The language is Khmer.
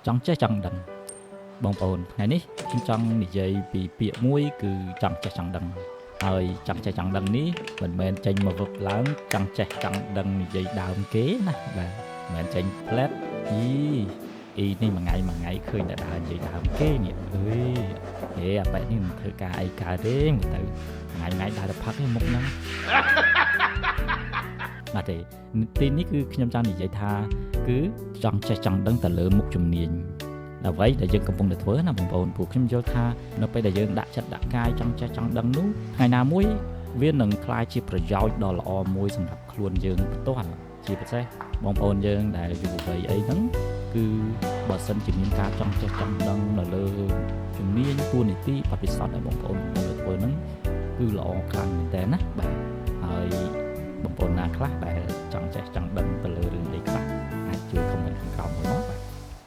ចង់ចេះចង់ដឹងបងប្អូនថ្ងៃនេះខ្ញុំចង់និយាយពីពាក្យមួយគឺចង់ចេះចង់ដឹងហើយចង់ចេះចង់ដឹងនេះមិនមែនចេញមកវឹបឡើងចង់ចេះចង់ដឹងនិយាយដើមគេណាបាទមិនមែនចេញផ្លែតយីអ៊ីនេះមួយថ្ងៃមួយថ្ងៃឃើញតែដើរនិយាយដើមគេនេះអើយហេអាប៉ែនេះមិនធ្វើការអីកើតទេមើលទៅថ្ងៃថ្ងៃដើរតែផឹកឯមុខហ្នឹងបាទទេទីនេះគឺខ្ញុំចង់និយាយថាគឺចង់ចេះចង់ដឹងទៅលើមុខជំនាញអ្វីដែលយើងកំពុងតែធ្វើណាបងប្អូនព្រោះខ្ញុំយល់ថានៅពេលដែលយើងដាក់ចិត្តដាក់កាយចង់ចេះចង់ដឹងនោះថ្ងៃណាមួយវានឹងក្លាយជាប្រយោជន៍ដ៏ល្អមួយសម្រាប់ខ្លួនយើងផ្ទាល់ជាពិសេសបងប្អូនយើងដែលយុវវ័យអីហ្នឹងគឺបើសិនជាមានការចង់ចេះចង់ដឹងនៅលើជំនាញតួនាទីបទពិសោធន៍ដែលបងប្អូនកំពុងតែធ្វើហ្នឹងគឺល្អខ្លាំងមែនតើណាបាទហើយបងប្អូនណាខ្លះដែលចង់ចេះចង់ដឹងទៅលើរឿងអីខ្លះអាចជួយ comment ខាងក្រោមមួយមក។